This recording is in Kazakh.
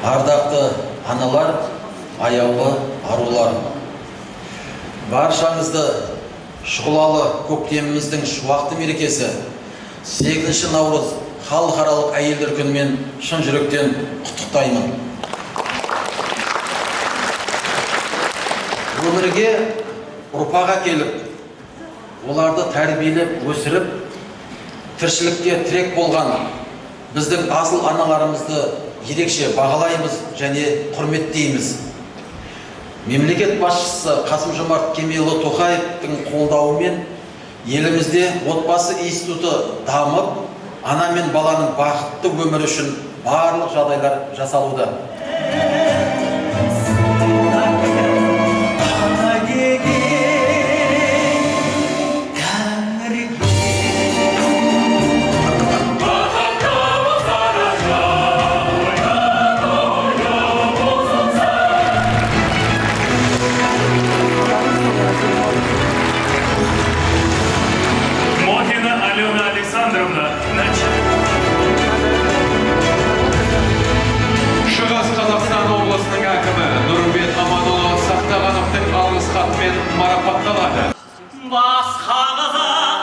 Ардақты аналар, аяулы арулар, баршаңызды шұғылалы көктеміміздің шуақты мерекесі 8 наурыз халықаралық әйелдер күнімен шын жүректен құттықтаймын. Өмірге ұрпақ әкеліп, оларды тәрбиелеп өсіріп, тіршілікке тірек болған біздің асыл аналарымызды ерекше бағалаймыз және құрметтейміз. Мемлекет басшысы Қасым-Жомарт Кемелұлы Тоқаевтың қолдауымен елімізде отбасы институты дамып, ана мен баланың бақытты өмірі үшін барлық жағдайлар жасалуда. Ана деген тәңірге. Мохина Алена Александровна, Шығыс Қазақстан облысының әкімі Нұрымбет Аманұлы Сақтағановтың алғыс хатымен марапатталады. Басқа қазақ.